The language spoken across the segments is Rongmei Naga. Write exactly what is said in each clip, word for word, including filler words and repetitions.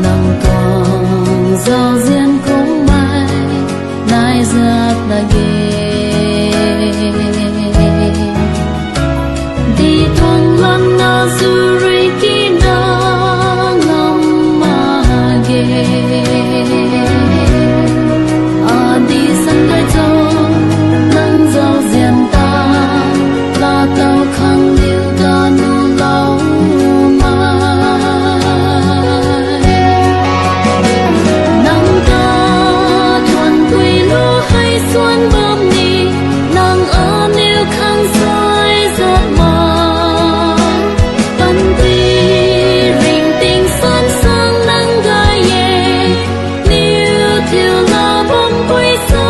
Nang tuang zauzian kummei nai zat lage. Di tuang lam na zu rui kina ngam mak ge. Adi san gay cho nang zauzian ta, la tau khang diu ta nu lou mai. Nang ta thuan pui lu hei suan bam ni, nang aniu khang sai zat ma. Panti ring ting san sang nang gay e, niu thiu na bam pui sa.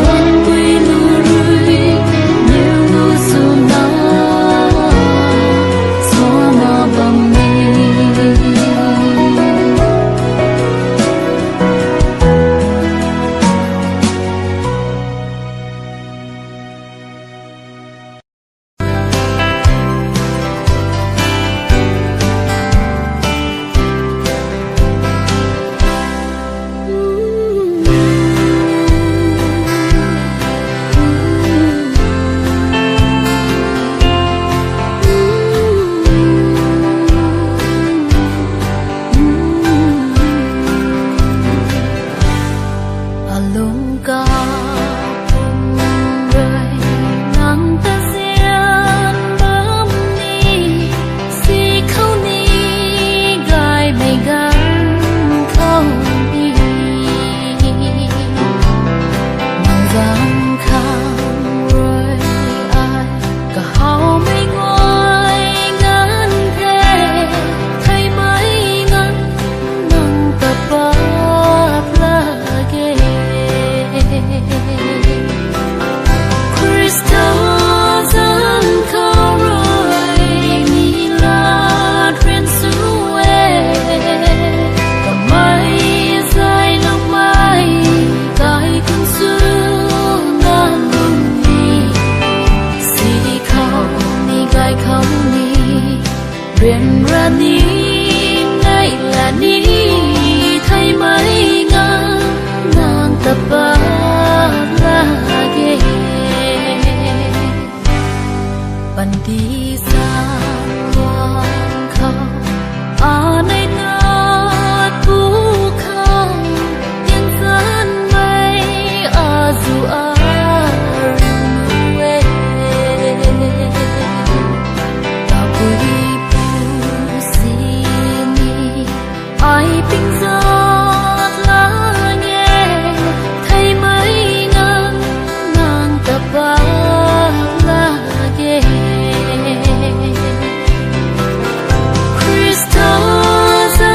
Thuan pui lu rui, niu lu sw na, sw na bam ni. Alung ka pum rui nang ta zian bam ni, si khou ni gaymei ganv khou ni. Nang zang khang rui ai kahawmei guay nganv the, theimei nganv nang ta pat lage. Khrista zanc khou rui ni lat rian sw e, kamei zay nangmei kai kun sw nganv lung ni, si khou ni gay khou ni, ryanra ni, neihla ni, theimei nganv nang ta pat lage. Panty sa luang khou, anei tat pu khang, tian zanmei azu a rui nu e. Tabui pu sini, ai ping zat lang e, theimei nganv nang ta pat lage. Khrista zanc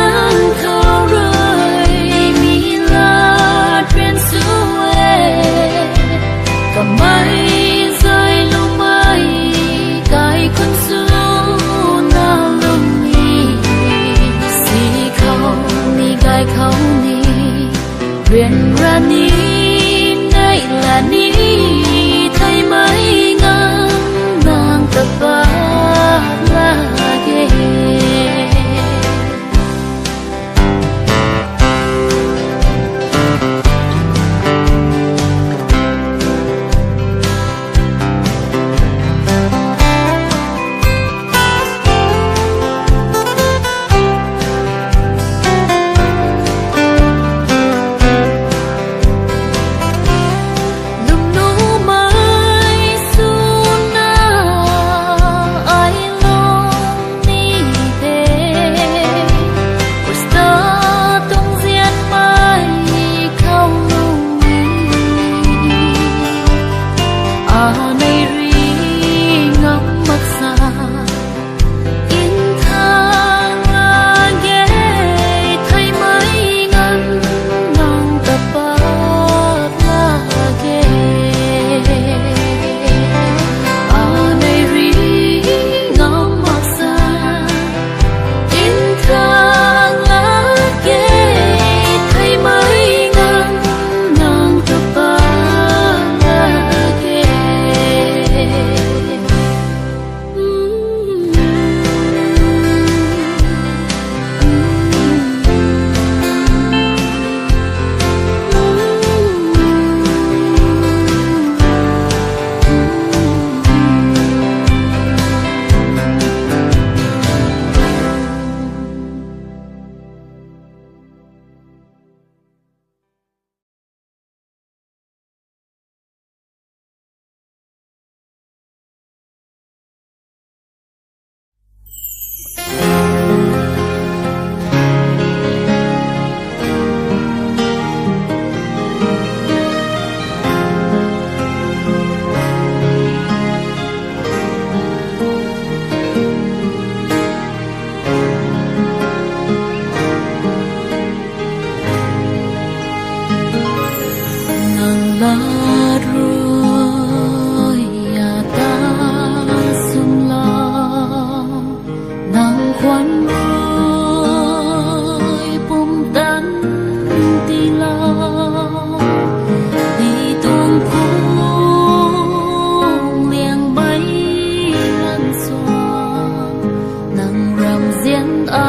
a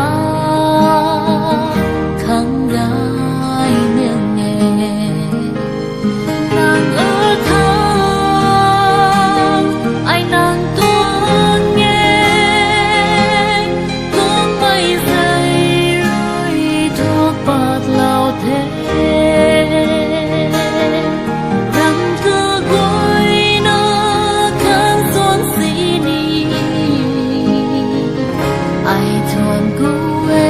khang gay niang e. Nang a khang ai nang tuang e, tuang mei zei rui thuak pat lou the. Ram kaguayna khang suan sini, ai thuan ku e,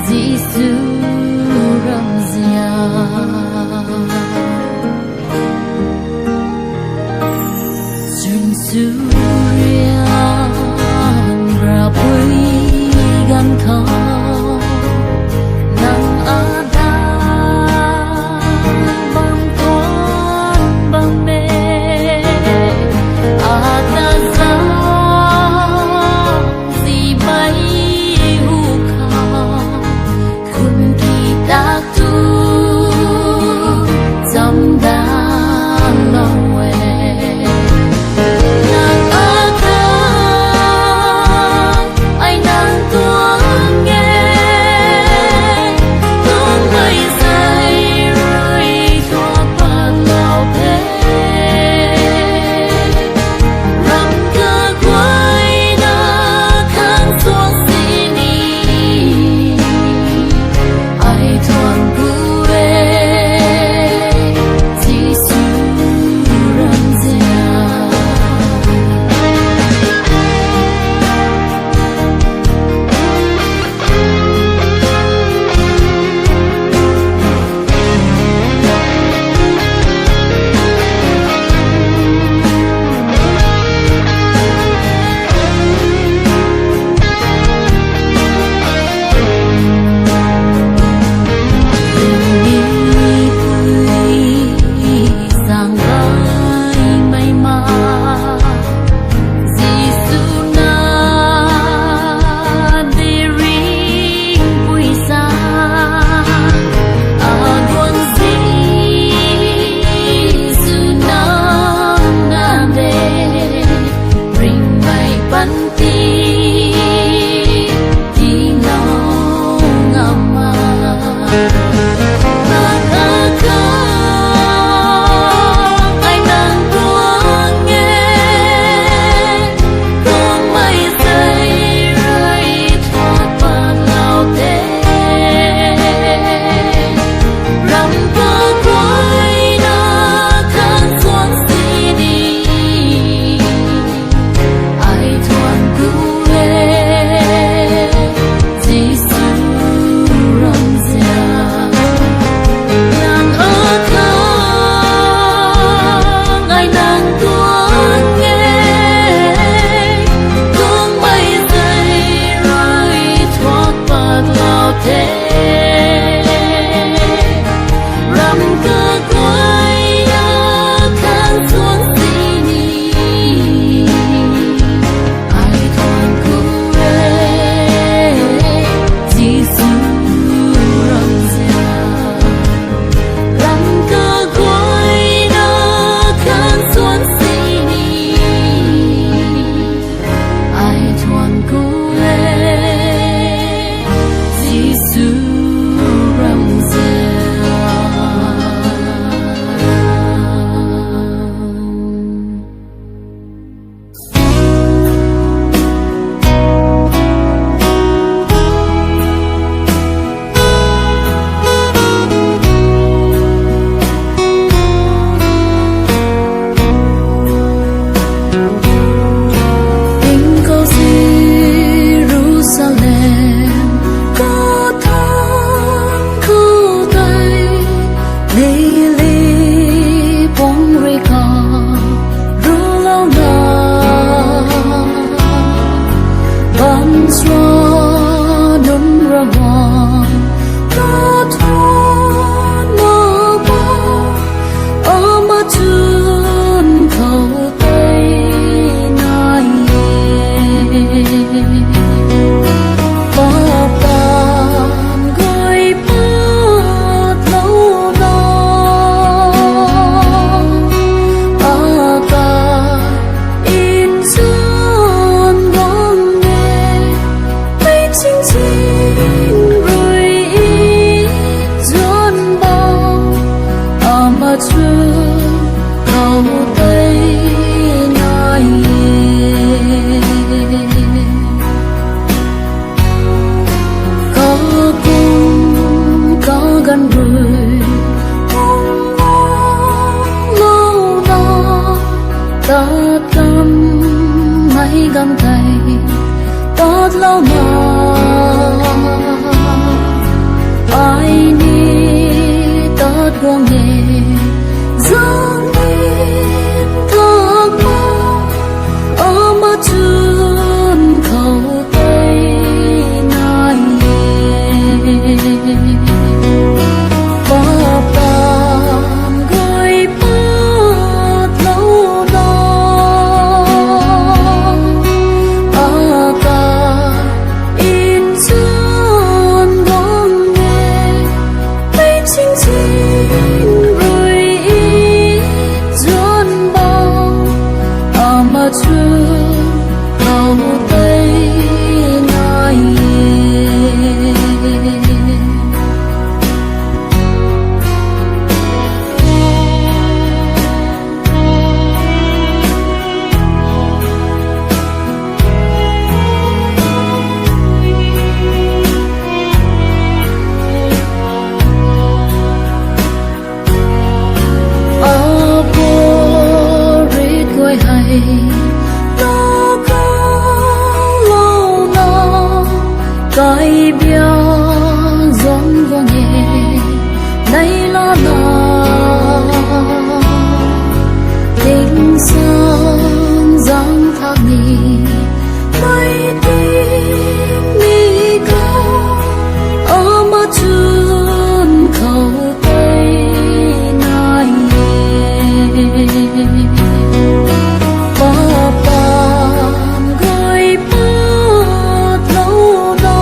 Jisu ramzian. Swn surian rapui ganv khou, nang ata bam tuang bam e, ata zau zibei hu khou, khun ki tak tu cham dan lou e. Nang a khang ai nang tuang e, tuang mei zei rui thuak pat lou the. Ram kaguayna khang suan sini, ai thuan ku e, Jisu ramzian. gam tei tatlouna, ai ni tat guang e, zang in thak ma, ama chun khou tei nai e. Paap taanv guay patlou na, aka nchun guang e, mei ching ching rui nchun bam, ama chun khou tei nai e. Apu rit guay hei, na kalouna, kaibia zan guang e, nei lana, tingsaeng zang thak ni, mei ting ni khou, ama chun khou tei nai e. Paap taanv guay patlou na,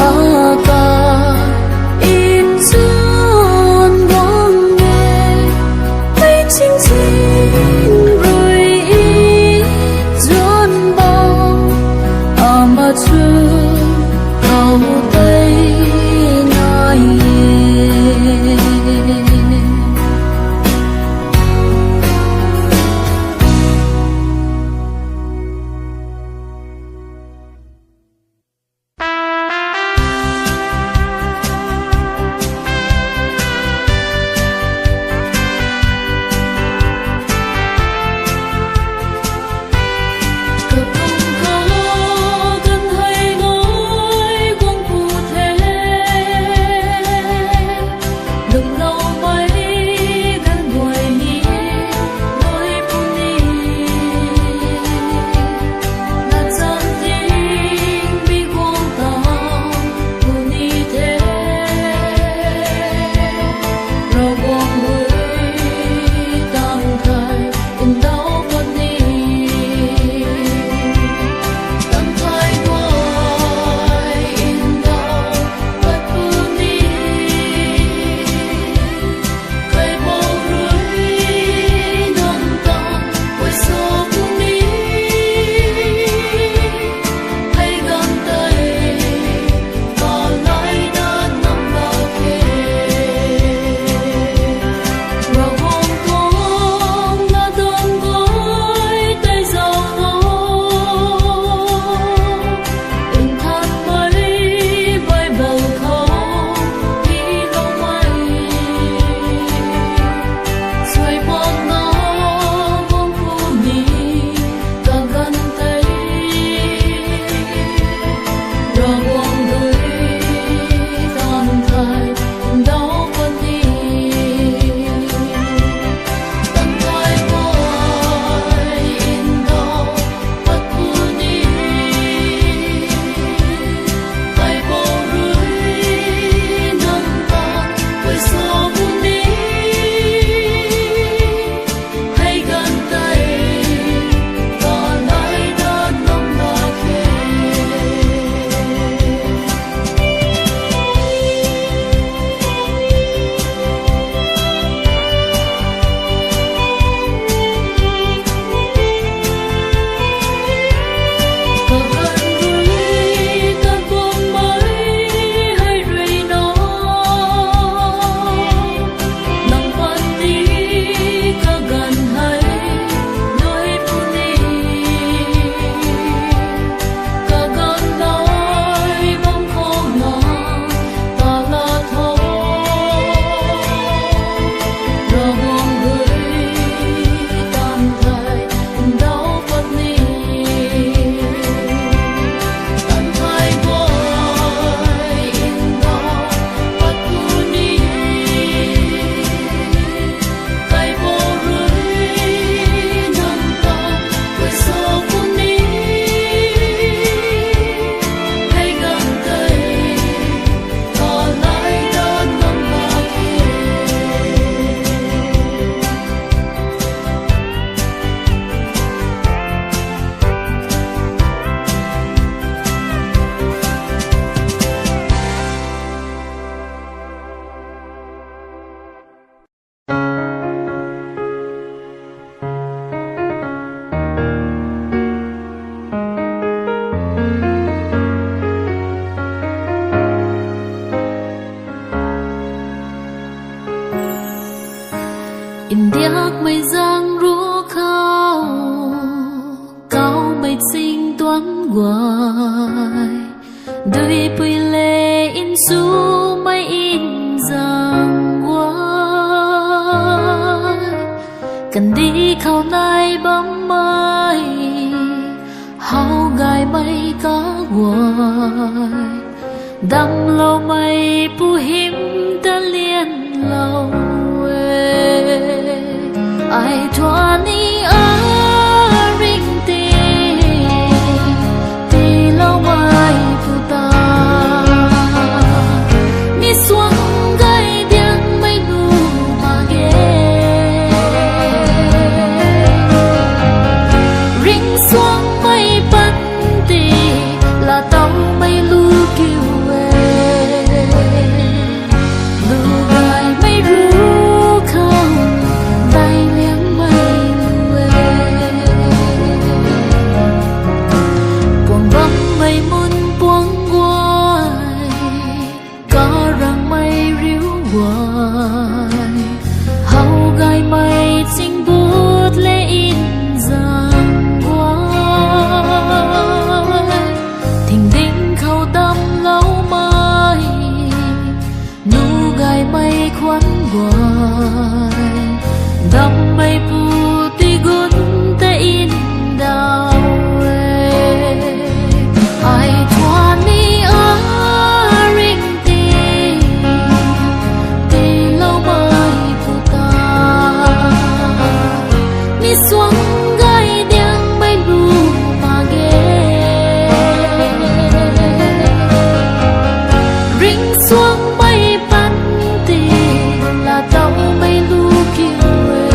aka nchun guang e, guay, duipui le nchumei nzang guay, kandih khou nai bammei, how gaymei kaguay, damcloumei pu hym ta lianlou e. Ai thuan ni a ring ti, tiiloumei pu ta, mi suang gay diangmei nu mak ge. Ringcsuangmei panty, laatowmei lu kiu e. Lu gaymei ru khou, daic liangmei lu e. Puang bammei mun puang guay, karangmei riu guay, how gaymei chingbut le nzang guay, thingding khou damcloumei, nu gaymei khwan guay, damcmeipu tigun ta ndauh e. Ai thuan ni a ring ti, tiiloumei pu ta, mi suang gay diangmei lu mak ge. Ringcsuangmei panty, laatowmei lu kiu e.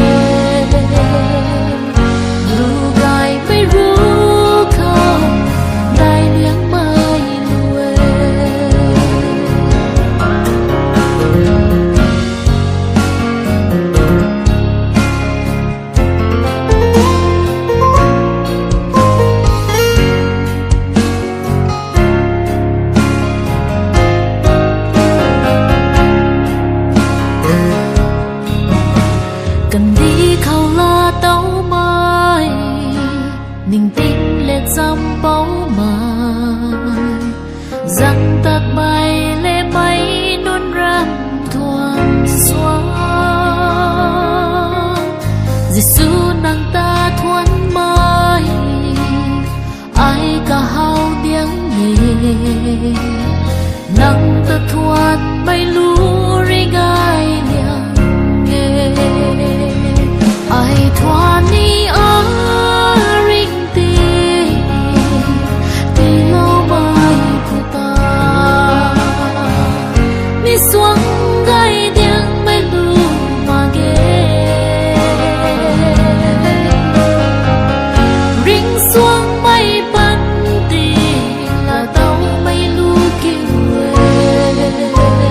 Lu gaymei ru khou, daic liangmei lu e. Kandih khou laatowmei, ningting le champoumei, zang tatmei le mei nunc ram thuan suan, Jisu nang ta thuanmei, ai kahaw diang e. Nang ta thuanmei lu ri gay diang e. Ai thuan ni a ring ti, tiiloumei pu ta, mi suang gay diangmei lu mak ge. Ringcsuangmei panty, laatowmei lu kiu e.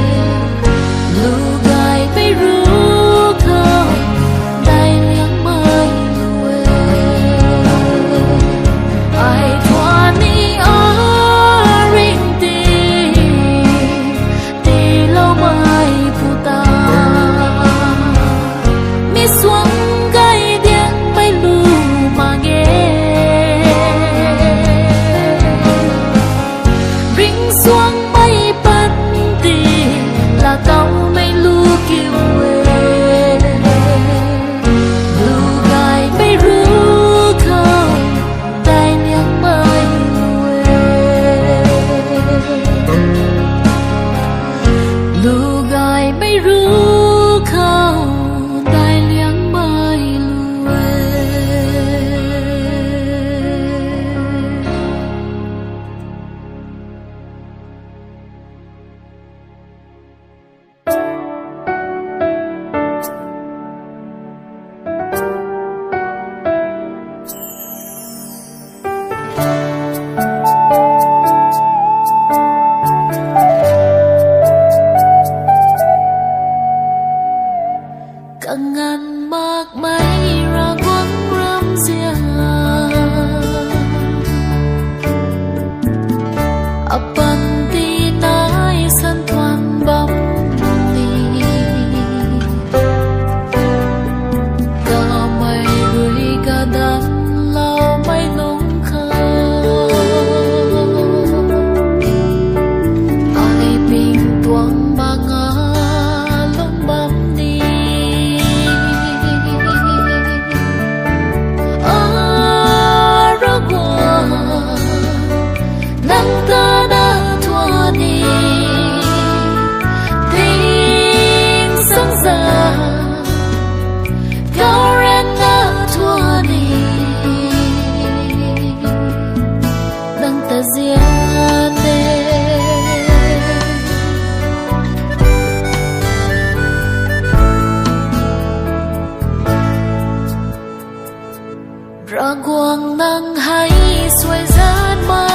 Guang nang hei suaizan ma